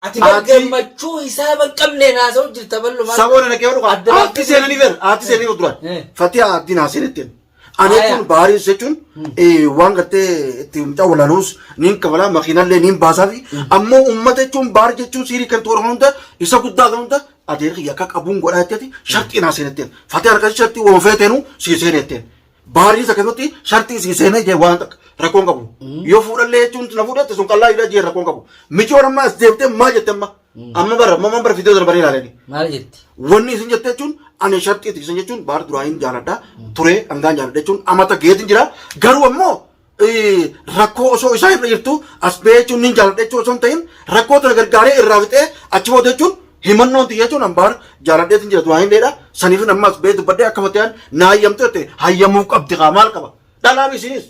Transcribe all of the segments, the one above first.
Ati bar Ati- gammachuu hisaaba hin qabneen haasa'u jirta ballo maal? Saboona na keewwadhu Adda Aatti baastee- seenanii ber aatti seenanii duraan. Eh. Fatiha aatti naa seenetteen. Ani Aya. jechuun baarii jechuun waan gartee itti mucaa walaanuus niin kabalaa makiinallee niin baasaa fi ammoo uummata jechuun baar jechuun siirii kan toora hunda isa guddaa kan hunda adeerri kiyya akka qabuun godhaa jetteeti sharxii naa seenetteen. Fatiha harkatti sharxii waan feeteenu sii seenetteen. Baariis akkasumatti sharxii sii seenee jee waan takka rakkoon qabu. Yoo fuudhallee jechuun na fuudhette sun qallaa jira jee rakkoon qabu. Micoon amma as deebitee maal jette amma? Amma bara amma bara fidee darbanii ilaalanii. Maal jetti? Wanni isin jette jechuun ani sharxiiti isin jechuun baar duraayin jaaladha ture hangaan jaaladha jechuun amata geetin jira garuu ammoo rakkoo osoo isaa irra jirtu as ba'ee jechuun nin jaaladha jechuun osoo hin ta'in rakkoo tana gargaaree irraa fixee achi booda jechuun himannoon tiyya jechuun an baar jaaladheetin jira duraayin dheedha saniifin amma as ba'ee dubbadhee akka fatiyaan na hayyamtu jette hayyamuu qabdi kaa maal qaba dhalaam isinis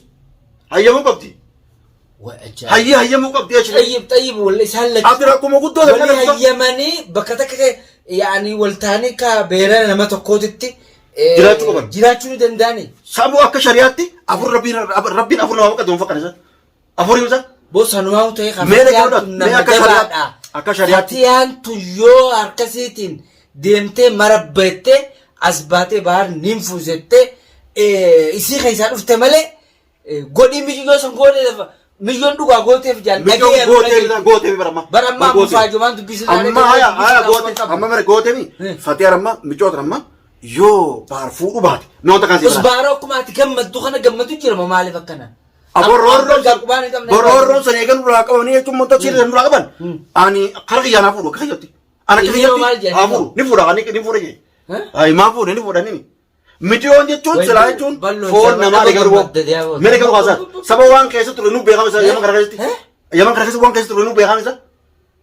hayyamuu qabdi. Hayyee hayyamuu qabdi jechuudha. Xayyib xayyib wal isaan lachuu. Ati rakkuma guddoo Walii takka dhabsa. hayyamanii bakka takka yaani wal ta'anii akka beerana nama tokkootitti Jiraachuu qaban. Jiraachuu ni danda'ani. Sabuu akka shari'aatti afur rabbiin rabbiin afur nama bakka doonfa kana Afur himsa. Boo sanumaa ta'e kan Mee fatiyaan dhaggeeffadhu. tun Mee nama akka shari'aatti- jabaadha. akka shari'aatti. Fatiyaan tun yoo harkasiitiin deemtee marabbeettee as baatee bahar niin fuusettee isii keessaa dhufte malee godhii miyyoo san goone lafa miyyoon dhugaa gooteef jaan Miyyoon dhagee gootee mi gootee mi bara amma. Bara ammaa Gootee. mufaajumaan dubbisuu Amma haya haya goote amma mara gootee mi fatee amma micoota amma yoo baar fuudhu baate mee wanta kan si Us bara. baaroo akkuma ati gammaddu kana gammadu jira moo maaliif akkana? Aboroorroon Qubaan hin qabne. boroorroon san eegan duraa qabanii jechuun wanta sirrii san duraa qaban. Ani kara kiyyaan haa fuudhu akka kiyyatti. Ani akka Inni yoo maal kiyyatti jedhe? haa fuudhu ni fuudha ani ni fuudha jee. Ay maa fuudhe ni fuudha nini. Midiyoon jechuun Wanti silaa jechuun bal'oon foon saba namaa dhaba deegaruu. gammadda deemaa. Mee deegaruu haasaa. Saba waan keessa ture nu beekama isa yaman kana keessatti. Eh? Yaman kana keessatti waan keessa ture nu beekama isa.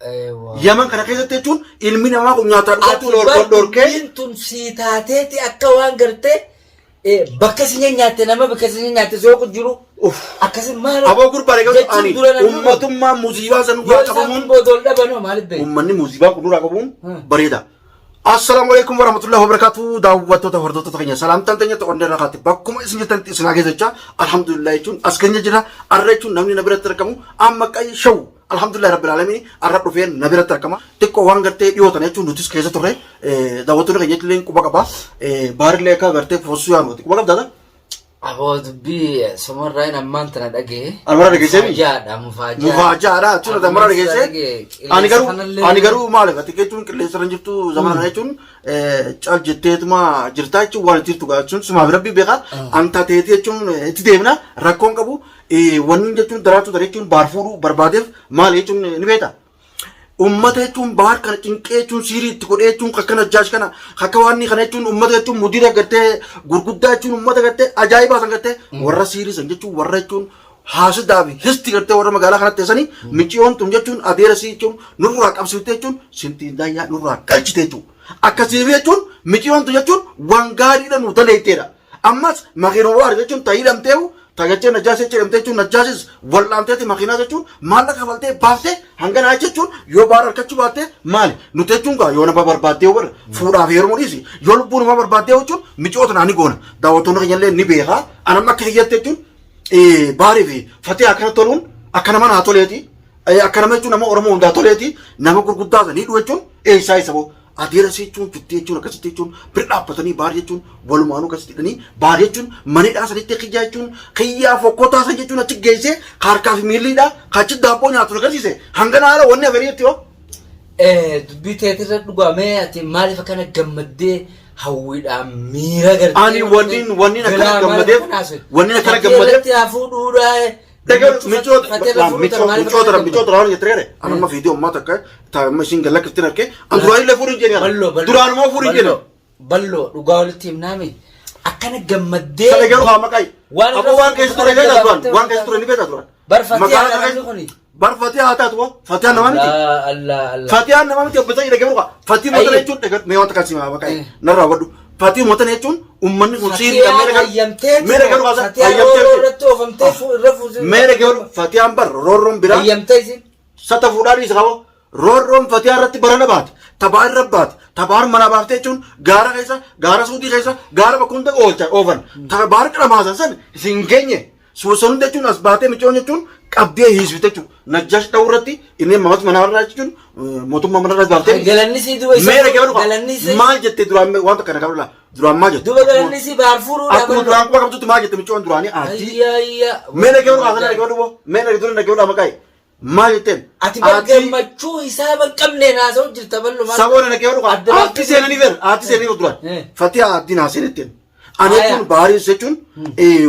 Eewwa. Yaman kana keessatti jechuun ilmi namaa kun nyaataa Ati dhugaatii bar dhorkee. dubbiin tun sii taateeti akka waan gartee bakka si nyaatte nama bakka si nyaatte sooqu jiru. Akkasi maal Aboo gurbaa deegaruu jechuun ani dura namni kun ummatummaa musiibaa san yoo nurraa isaan qabamuun kun booda ol dhabanoo maaliif beeku? ummanni musiibaa kun nurraa qabamuun bareeda. Assalaamu alaikum warahmatullahi wabarakatuh daawwattoota hordoftoota keenya salaamtaan teenya tokko irraa kaate bakkuma isin jirtanitti isin haa geessachaa alhamdulillah jechuun as keenya jira arra jechuun namni na biratti argamu amma qayyi shawu alhamdulillah rabbil alamin arra dhufee na biratti argama xiqqoo waan gartee dhiyoo tana jechuun nutis keessa turre daawwattoonni keenya illee quba qaba baarillee akka gartee foosuu yaanu quba qabdaa Aboo dubbii somarraa hin ammaan tana dhagee. Almara dhageessee mi? Mufaajaadha mufaajaa. Mufaajaadha jechuun ati amara dhageessee. Ani garuu maaliif ati jechuun qilleensa irra jirtu zamana kana jechuun cal jetteetuma jirtaa jechuun waan jirtu gaa jechuun sumaaf rabbi beekaa anta teeti jechuun itti deemna rakkoon qabu wanni jechuun daraartuu tana jechuun baar fuudhuu barbaadeef maali jechuun ni beekta. Ummata jechuun baar kana cinqee jechuun siirii itti godhee jechuun akka najjaash kana akka waan inni kana jechuun ummata jechuun mudira gartee gurguddaa jechuun ummata gartee ajaa'ibaa san gartee warra siirii san jechuun warra jechuun haasidaa fi histi gartee warra magaalaa kanatti teessanii micciyoon tun jechuun adeera sii jechuun nurraa qabsiifte jechuun sintiin daayyaa nurraa galchite jechuun akkasii jechuun micciyoon tun jechuun waan gaariidha nu daleetteedha. Ammas makiinuma waar jechuun ta hidhamteehu ta jettee najjaasii jecha hidhamtee jechuun najjaasis wal'aanteeti makiinaa jechuun maallaqa kafaltee baaftee hanganaa jechuun yoo baar harkachuu baattee maali nuti jechuun gaa yoo nama barbaaddee warra fuudhaaf heerumuu dhiisi yoo lubbuu nama barbaaddee jechuun micoota naa ni goona daawwattoonni keenyallee ni beekaa anamma akka kiyyatti jechuun baarii fi fatee akkana toluun akka nama naa toleeti akka nama jechuun nama Oromoo hundaa toleeti nama gurguddaa sanii hidhu jechuun eessaa isa boo Adeera isii jechuun fittee jechuun akkasitti jechuun bira dhaabbatanii baar jechuun walumaanuu akkasitti hidhanii baar jechuun manidhaa sanitti kiyyaa jechuun kiyyaa fokkotaa san jechuun achi geessee harkaa fi miilliidhaa achi daabboo nyaatu agarsiise hangana haala wanni hafe jetti yoo. Dubbii teetirra dhugamee ati maaliif akkana gammaddee hawwiidhaan miira gartee. Ani wanniin akkana gammadeef wanniin akkana gammadeef. Irratti hafuu dhuudhaa. Dhagaa micoota micoota micoota raawwan jettee gare an amma viidiyoo ammaa takka taa amma isiin galla kiftin harkee an duraan illee fuudhin jedhee Balloo balloo. duraanuma fuudhin jedhee. Balloo dhugaa walitti himnaami. Akkana gammaddee. Sana garuu haa maqaa. Waan Aboo waan keessa ture beektaa duraan waan keessa ture ni beektaa duraan. Bar Fatiyaa Magaalaa namni keessa- kuni. Bar Fatiyaa haa taatu Fatiyaa nama miti. Allah Allah Allah. Fatiyaan nama miti obbo Sayyid Gabroo Fatii mootana Ayyee. jechuun dhagaa mee wanta kan simaa maqaa Eh. narraa hubadhu. Fatii mootana jechuun uummanni kun siirii Fatiyaan mee dhagaa hayyamtee mee dhagaa dhugaa Fatiyaan roorroo irratti oofamtee irra fuusee. mee dhagaa Fatiyaan bar roorroon biraa Hayyamtee isin. sata fuudhaa dhiisa qaba. Roorroon Fatiyaa irratti barana baate tabaa irra baate tabaar manaa baaftee jechuun gaara keessa gaara suutii keessa gaara bakka hunda oolcha oofan tabaar qramaasan san isin geenye suusan hunda jechuun as baatee micoon jechuun qabdee hiisifte jechuudha. Najjaash dha'uu irratti inni ammas mana irraa jechuun mootummaa mana irraa baaftee. Galanni sii duba isa. Mee dhaggeeffadhu Galanni sii. maal jettee duraan waan takka na qabla duraan maal jette? Duba galanni sii baar fuudhuudhaaf. Akkuma duraan quba qabdutti maal jette micoon duraanii aartii. Ayya ayya. Mee dhaggeeffadhu kaasana dhaggeeffadhu boo mee dhaggeeffadhu dhaggeeffadhu amma kaa'i maal jetteen? Ati bar gammachuu hisaaba hin qabneen haasa'u jirta bal'oo maal. Saboota dhaggeeffadhu kaa Adda aartii seenanii fer aartii seenanii duraan Eh. fatii aartii naa seenetteen. Ani Aya. jechuun baarii jechuun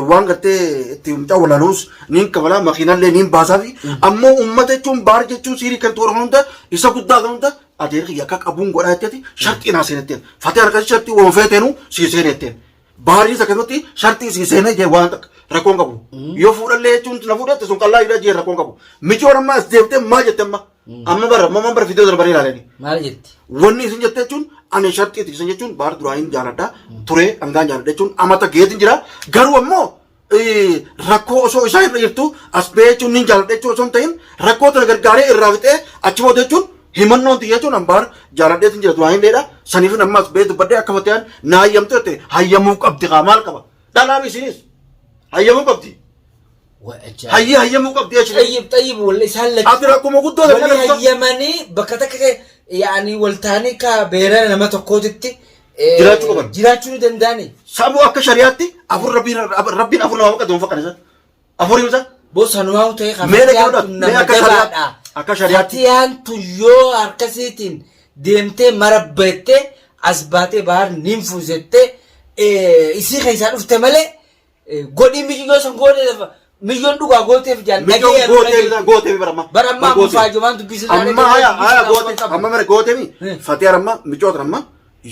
waan gartee itti mucaa walaanuus niin kabalaa makiinallee niin baasaa fi ammoo uummata jechuun baarii jechuun siirii kan toora hunda isa guddaa kan hunda adeerri kiyya akka qabuun godhaa jetteeti sharxii naa seenetteen. Fatii harka sharxii waan feeteenu sii seenetteen. Baariis akkasumatti sharxii sii seenee jee waan takka rakkoon qabu. Yoo fuudhallee jechuun na fuudhatte sun qallaa hidhaa jee rakkoon qabu. Micoon amma as deebitee maal jette amma? Amma bara amma bara fidee darbanii ilaalanii. Maal jetti? Wanni isin jette jechuun ani sharxiiti isin jechuun baar duraayin jaaladha ture hangaan jaaladha jechuun amata geetin jira garuu ammoo rakkoo osoo isaa irra jirtu as ba'ee jechuun nin jaaladha jechuun osoo hin ta'in rakkoo tana gargaaree irraa fixee achi booda jechuun himannoon tiyya jechuun an baar jaaladheetin jira duraayin dheedha saniifin amma as ba'ee dubbadhee akka fatiyaan na hayyamtu jette hayyamuu qabdi kaa maal qaba dhalaam isinis hayyamuu qabdi hayyee hayyamuu qabdi jechuudha. Xayyib xayyib wal isaan lachuu. Ati rakkuma guddoo Walii takka dhufta. hayyamanii bakka takka yaani wal ta'anii ka beerana nama tokkootitti Jiraachuu qaban. Jiraachuu ni danda'ani. Sabuu akka shari'aatti afur rabbiin rabbiin afur nama qabdu fakkan isa. Afur himsa. Boo sanumaa ta'e kan Mee fatiyaan dhaggeeffadhu. tun Mee nama akka shari'aatti- jabaadha. akka shari'aatti. Fatiyaan tun yoo harkasiitiin deemtee marabbeettee as baatee bahar niin fuusettee isii keessaa dhufte malee godhii miyyoo san goone lafa miyyoon dhugaa gooteef jaan Mijoon dhagee gootee gootee bara amma. Bara ammaa Gootee. faajumaan dubbisuu Amma haya haya goote amma mara gootee mi Eh. fatiyaan amma micoota amma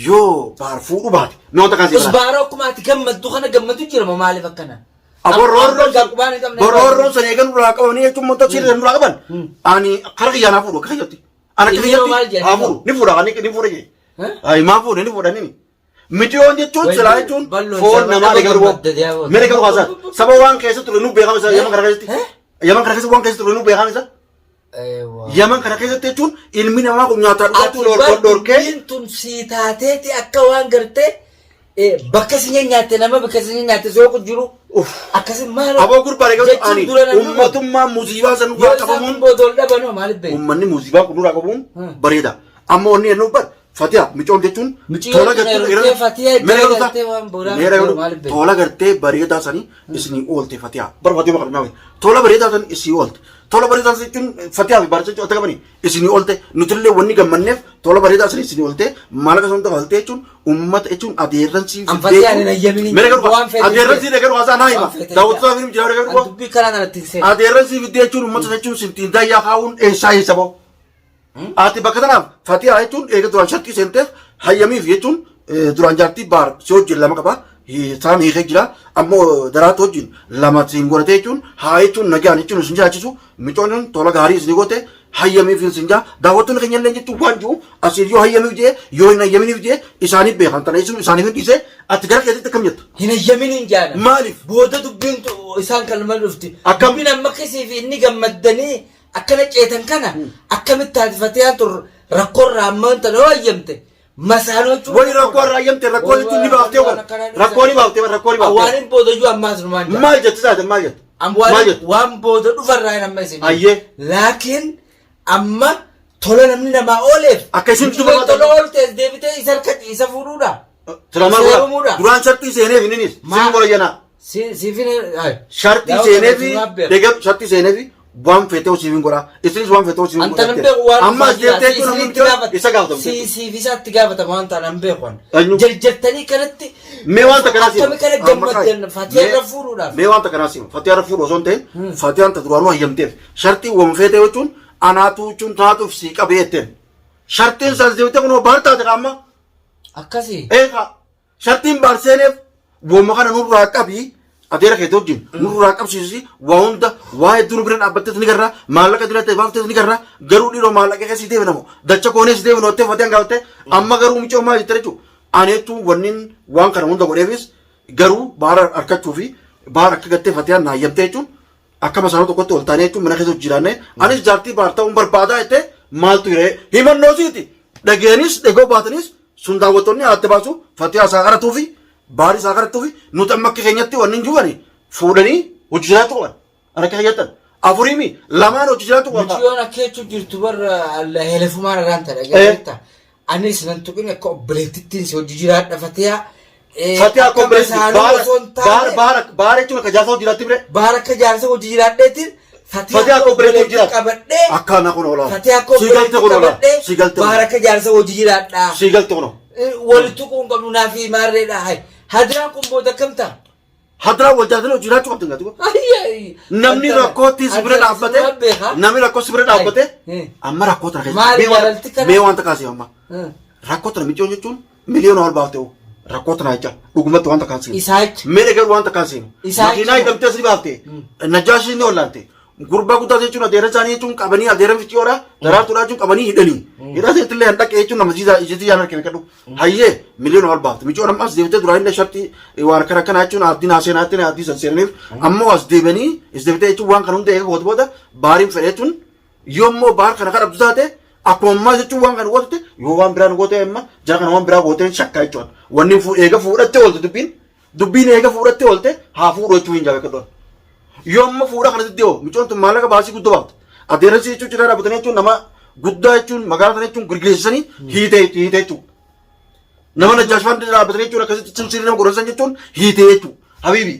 yoo baar fuudhu baate mi'oota kan Us siif baaroo akkuma ati gammaddu kana gammadu jira moo maaliif akkana? Aborroorroon hin qabne. borroorroon san eegan duraa qabanii jechuun wanta sirrii duraa qaban ani kara kiyyaan haa fuudhu akka kiyyatti. Ani akka Inni yoo maal kiyyatti jedhe? haa fuudhu ni fuudha ni fuudha jee. Eh? Ay maa fuudhe ni fuudha nini. Midiyoon jechuun Wai, silaa jechuun balloon foon saba namaa nama eegalu gammadda deemaa. Mere garuu haasaa saba waan keessa ture nu beekama isa yaman kana keessatti. Eh? Yaman kana keessatti waan keessa ture nu beekama isa. Eewwa. Yaman kana keessatti jechuun ilmi namaa kun nyaataa Ati dhugaatuu bar dhorkee dubbiin tun sii taateeti akka waan gartee bakka si nyaatte nama bakka si nyaatte sooqu jiru. Akkasi maal Aboo gurbaa eegalu jechuun ani dura nan dhufu. ummatummaa muuziibaa san Yoo nurraa isaan qabamuun kun booda ol dhabanoo maaliif beeku? ummanni muuziibaa kun nurraa qabamuun Hmm. bareeda. Amma onni ennuu bar Fatiha micoom jechuun Miciyoo tola tun gartee heerumtee Fatiha Meera iddoo garuu gartee waan boodaa meera garuu maaliif beeku? tola gartee bareedaa sanii isinii oolte Fatiha bar Fatiha maqaa nawe tola bareedaa sanii isinii oolte tola bareedaa sanii jechuun Fatiha fi baarsa jechuun qabanii isinii oolte nutillee wanni gammanneef tola bareedaa sanii isinii oolte maallaqa sana kafaltee jechuun ummata jechuun adeerransii An Fatihaan hin hayyaminiin meera garuu waan feete adeerransii deegaruu haasaa naa hima Waan feete daawwattoota fi jira An deegaruu dubbii karaa kanatti hin seenu. adeerransii fiddee jechuun ummata jechuun sintiin daayyaa kaa'uun eessaa eessa ba'u. Ati bakka tanaaf Fatihaa jechuun eega duraan sharxii seenteef hayyamiif jechuun duraan jaartii baar si wajjin lama qaba. Isaan hiikee jira. Ammoo daraatu wajjin lama siin godhatee jechuun haa jechuun nagaan jechuun isin jiraachisu micoon tola gaarii isin goote hayyamiif isin jaa daawwattoonni keenya illee jechuun waan jiru asiin yoo hayyamiif jee yoo hin hayyaminiif jee isaaniif beekan tana jechuun isaaniif hin dhiise ati gara keetitti akkam jetta. Hin hayyaminiin jaana. Maaliif? Booda dubbiin isaan kan lama dhufti. Akkam? Dubbiin amma akkasii fi inni gammaddanii akkana ceetan kana akkamitti taati Fatiyaan tun rakkoorraa amma wanta yoo hayyamte masaanoo jechuun. Wani rakkoo irraa hayyamte rakkoo jechuun ni baaftee bar rakkoo ni baaftee bar rakkoo ni Waan baaftee. hin booda iyyuu ammaas numaan jaa. Maal jette saate maal jette? Am Maal waan jette? waan booda dhufarraa hin amma isin. Ayyee. Laakiin amma tola namni namaa ooleef. Akka isin Mucayyoon duba- tola ooltees deebitee isa harka isa fuudhuudha. Sila maal Seerumuudha. godha? Duraan sharxii seeneef inninis siin godha jenna. Si siifin ay. Sharxii Yaa seeneefi obboleessi maaf beeku? deeggar sharxii seeneefi waan feetee siif hin godha. Isinis waan feetee siif hin Anta godha. nan beeku waan Amma as dhufaa jira. deemtee Si jechuun namni isinitti mucaan isa gaafata. gaafatamu. Si siif isaatti gaafatama waan ta'an nan beeku an. Eenyu? Jarjartanii kanatti Mee wanta kanaa siima. akkami kana gammaddan Fatiha irra fuudhuudhaaf. Mee wanta kanaa siima. Fatiha irra fuudhu osoo hin ta'in Fatiyaan ta duraanuu hayyamteef. Sharxii waan feetee jechuun anaatu jechuun taatuuf sii qabee jetteen. Sharxiin san deemtee kunoo baar taate qaama. Akkasii. Eegaa sharxiin baar seeneef wooma kana nurraa qabii adeera keetii wajjin nurraa qabsiisi waa hunda waa hedduu nu bira dhaabbattees ni garra maallaqa dirattee baaftees ni garra garuu dhiiroo maallaqa keessi deebinamu dacha koonee si deebinu jettee Fatiyaan gaafatte amma garuu mucoo maal jette jechuudha. Ani jechuun wannin waan kana hunda godheefis garuu baara harkachuu fi baara akka gattee Fatiyaan na hayyamtee jechuun akka masaanoo tokkotti ol taanee jechuun mana keessa jiraannee anis jaartii baar ta'uun barbaadaa jettee maaltu hiree himannoo siiti dhageenis dhagoo baatanis sun daawwattoonni haatti baasu Fatiyaa isaa qaratuu fi baari isaa qaratuu fi nuti amma akka keenyatti wanni hin jiru fuudhanii hojii jiraachuu qaban. Ani akka keenyattan Afuriimi lamaan hojii jiraatu qaba. Mucayyoon akka jechuun jirtu barra helefumaan irraan tadha jechuudha. Anis nan tuqin akka obboleettittiin si hojii jiraadha Fatiyaa. Fatiyaa akka obboleetti baara baara baara jechuun akka jaarsa hojii jiraatti bire. Baara akka jaarsa hojii jiraadheetiin Fatiyaa akka obboleetti hojii jiraatti. qabadhee Akkaana kun oolaa. Fatiyaa akka Si galte obboleetti kun oolaa. qabadhee Si galte baara akka jaarsa hojii jiraadha. Si galte kun. Wal tuquu hin qabnu naa fi maarreedha. Hay hadiraan kun booda akkam ta'a? Hadiraa wal jaartanii hojii jiraachuu qabdi gati. Namni rakkootti si bira dhaabbate namni rakkoo si bira dhaabbate amma rakkoo tana keessa Maali mee waan- jaalalti kana? mee waan takkaa si amma rakkoo tana micoon jechuun miliyoona ol baafte hoo rakkoo tana jecha dhugumatti waan takkaa si Isaacha. mee dhagaa waan takkaa si Isaa makiinaa jechuun- hidhamtee asii baafte najjaashii ni ollaalte gurbaa guddaa jechuun adeera isaanii jechuun qabanii adeera fixiyoodha daraartuudha jechuun qabanii hidhanii hidhaa seetillee hin dhaqee jechuun nama jiisa ijji yaan harkee beekadhu hayyee miliyoona ol baafte micoon amma as deebitee duraan illee shartii waan akkana akkanaa jechuun abdiin haaseenaa jettee abdii san seenaniif ammoo as deebanii as deebitee jechuun waan kana hunda eega goote booda baariin fedhe jechuun yoommoo baar kana kadhabdu taate akkuma ammaa jechuun waan kana goote yoo waan biraa nu goote amma jara kana waan biraa gooteen shakkaa jechuudha wanni eega fuudhattee oolte dubbiin dubbiin eega fuudhattee oolte haa fuudhu jechuun hin jabeeffadhu. Yoo amma fuudha kana sitti hoo micoon tun maallaqa baasii guddoo baafte. Adeerasii jechuun cinaa dhaabbatanii jechuun nama guddaa jechuun magaalaa sana jechuun girgireessanii hiitee hiitee jechuudha. Nama najjaash faan dhaabbatanii jechuun akkasitti cimsirii nama godhan jechuun hiitee jechuudha. Habiibi.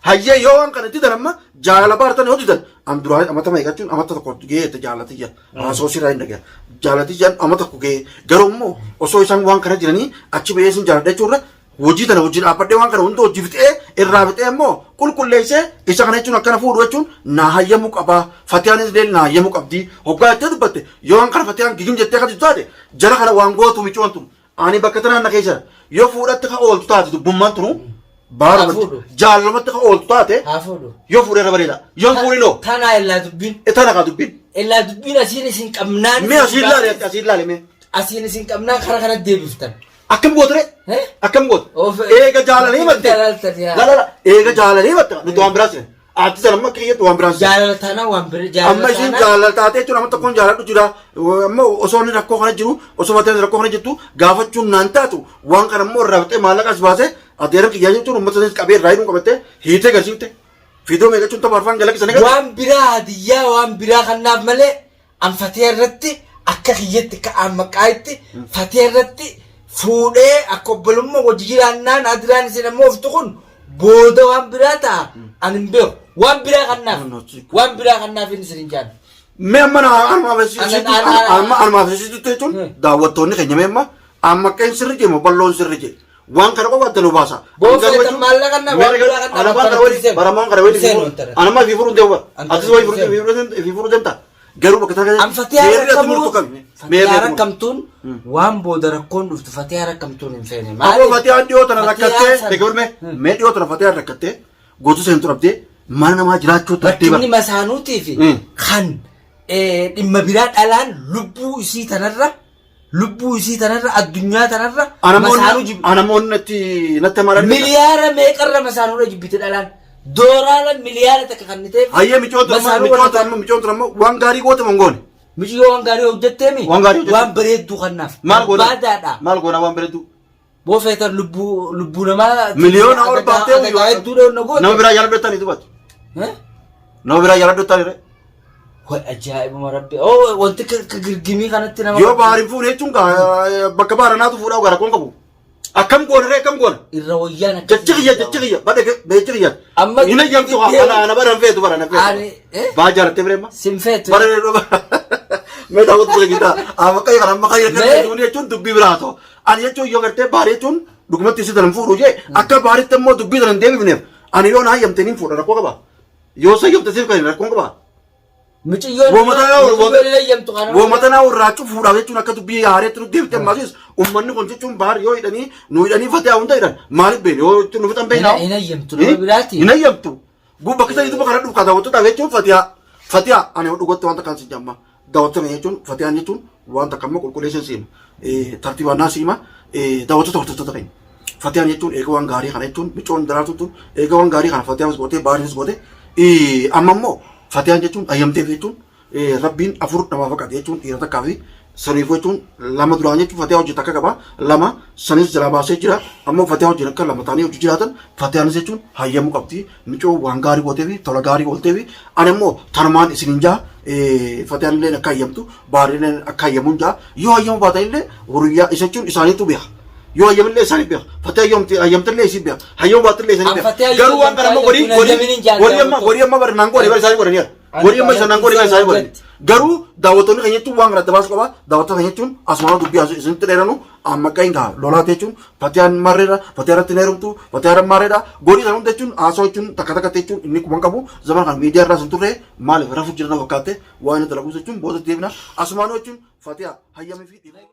Hayyee yoo waan kana didan amma jaalala baartan yoo didan an duraa amata meeqa jechuun amata tokko gahee jaalatiyya. Haasoo sirraa hin dhagaya. Jaalatiyyaan amata tokko gahee garuu immoo osoo isaan waan kana jiranii achi ba'ee isin jaaladha jechuurra hojii tana hojii dhaabbadhee waan kana hunda hojii fixee irraa fixee immoo qulqulleessee isa kana jechuun akkana fuudhu jechuun naa hayyamuu qabaa fatiyaanis illee naa hayyamuu qabdi hoggaa jettee dubbatte yoo waan kana fatiyaan gigim jettee kan taate jara kana waan gootu micoon tun ani bakka tanaan na keessa yoo fuudhatti ka ooltu taate dubbummaan tunu Haa fuudhu. baarumatti jaalalumatti ka ooltu taate Haa fuudhu. yoo fuudhee irra bareeda yoo hin fuudhinoo Tanaa illaa dubbiin. tana kaa dubbiin Illaa dubbiin asiin isin qabnaan. mee asiin laale asiin laale mee Asiin isin qabnaan karaa kanatti deebiftan. Akkam goote ree? Eh? Akkam goote? Eega jaalalii himatte. Jaalaltan yaa. La la la eega jaalalii himatte nuti waan biraa sine. Ati sana amma kiyyatti waan biraa sine. Jaalala taanaan waan bira jaalala Amma isin taanaan jaalala taatee jechuun amma tokkoon jaaladhu jira. Amma osoo inni rakkoo kana jiru osoo mataan rakkoo kana jirtu gaafachuun naan taatu waan kana immoo irraa fixee maallaqa as baasee adeera kiyyaa jechuun uummata sanis qabee irraa hidhuun qabattee hiitee garsiifte. Fiidoo meeqa jechuun tapha arfaan galakkisanii gala. Waan biraa hadiyyaa waan biraa kannaaf malee An Fatiya irratti akka kiyyatti akka aammaqaayitti Fatiya irratti fuudhee akka obbolummaa wajji jiraannaan adiraan isin ammoo oftu kun booda waan biraa ta'a an hin beeku waan biraa kannaaf waan biraa kannaaf inni isin hin jaanne. Mee amma na amma anumaaf isitti jechuun daawwattoonni keenya mee amma aammaqeen sirri jee moo balloon sirri jee waan kana qofa adda nu baasa. Boo feetan maallaqa na waan biraa kan Anamaan kana waliin baramaan kana waliin anammaa fi furuu deemu atis wayii furuu deemta. Garuu bakka takka An Fatiyaa meerri ati murtu rakkamuu kami? Meerri Fatiyaa ati murtu. rakkamtuun waan booda rakkoon dhuftu Fatiyaa rakkamtuun hin feene. Aboo Maaliif? Fatiyaan dhiyoo tana Fatiyaa rakkattee san- dhaggeeffadhu mee mee dhiyoo tana Fatiyaan rakkattee gosa seentu dhabdee mana namaa jiraachuu dhabdee Rakkinni bara. masaanuutii fi kan dhimma biraa dhalaan lubbuu isii tanarra lubbuu isii tanarra addunyaa tanarra masaanuu jibbi. Anamoonni natti natti hamaadha. Miliyaara meeqarra masaanuudha jibbite dhalaan. Dooraala miliyaara takka kan ta'eef. Hayyee micoon tun amma micoon tun amma micoon tun amma waan gaarii goote moo hin goone? Miciyyoo waan gaarii hojjetteemi. Waan gaarii hojjette. Waan bareedduu kannaaf. Maal goona? Barbaadaadha. Maal goona waan bareedduu? Boo feetan lubbuu lubbuu namaa. Miliyoona ol baaftee adagaa hedduu dhoonna goote. Nama biraa jaaladhu jettanii dubbatu. Eh? Nama biraa jaaladhu jettanii ree. Way ajaa'ibuma rabbi. Oh wanti akka girgimii kanatti nama. Yoo baariin fuune jechuun gaa bakka baaranaatu fuudhaa gara koon qabu. Akkam goona ree akkam goona? Irra wayyaan akkasii. Jechi kiyya jechi kiyya badhe jechi kiyya. Amma Hin eeyyamtu ana ana bara hin feetu bara na feetu. Ani eh Baa jaalattee biree amma. sin feetu. Bara mee daawwatu ture gitaa. Amma qayya kana amma qayya kana Mee? jechuun jechuun dubbii biraa ta'u. Ani jechuun yoo gartee baarii jechuun dhugumatti si tanan fuudhu jee akka baaritti immoo dubbii tanan deebifneef ani yoo na hayyamte niin fuudha rakkoo qaba. Yoo sa hayyamte siif kan rakkoon qaba. Miciyyoon miciyyoon hin hayyamtu kana. Womatanaa irraa cufuudhaaf jechuun akka dubbii haareetti nu deebite ammasis uummanni kun jechuun baar yoo hidhanii nu hidhanii fatee hunda hidhan maaliif beekne yoo jechuun nu fixan beekna. Hin hayyamtu nama biraati. Hin hayyamtu. Gubba kisa YouTube kana dhufu daawwattoota jechuun fatiyaa fatiyaa ani dhugatti wanta kan si jamma daawwattoota jechuun fatiyaan jechuun wanta kamma qulqulleessan siima tartiibaan naa siima daawwattoota hordoftoota keenya. Fatiyaan jechuun eega waan gaarii kana jechuun micoon daraartuu tun eega waan gaarii kana fatiyaanis gootee baariinis gootee amma immoo fatiyaan jechuun ayyamteef jechuun rabbiin afur namaa faqate jechuun dhiira takkaa fi Saniif jechuun lama duraan jechuun Fatiyaa hojii takka qaba. Lama sanis jalaa baasee jira. Ammoo Fatiyaa wajjin akka lama ta'anii hojii jiraatan Fatiyaanis jechuun hayyamuu qabdi. Micoo waan gaarii gooteefi tola gaarii oolteefi ani ammoo tanumaan isinin jaa Fatiyaan illee akka hayyamtu Baariin illee akka hayyamuun jaa yoo hayyamuu baatan illee huriyyaa isa jechuun isaaniitu beeka. Yoo hayyamillee isaanii beeka. Fatiyaa hayyamte hayyamtellee isii beeka. Hayyamuu baattellee isaanii An beeka. Fatiyaa Garuu waan kana ammoo godii hayyamtu godii hin hayyamin godii amma godii amma bari naan godhi bari isaanii godhaniira. Godii amma isaan naan godhi bari isaanii godhani. Garuu daawwattoonni keenya jechuun waan kana adda baasuu qaba. Daawwattoota keenya jechuun asumaan dubbii isinitti dheeranu amma akka hin gaha lolaate jechuun Fatiyaan marreedha Fatiyaa irratti hin heerumtu Fatiyaa irra marreedha godii sana hunda jechuun haasoo jechuun takka takkatti jechuun inni kuban qabu zaman kana miidiyaa irraa sun turre maaliif rafu jira na fakkaatte waan inni dalagu jechuun booda deebina asumaanuu jechuun Fatiyaa hayyamii fi dhiifama.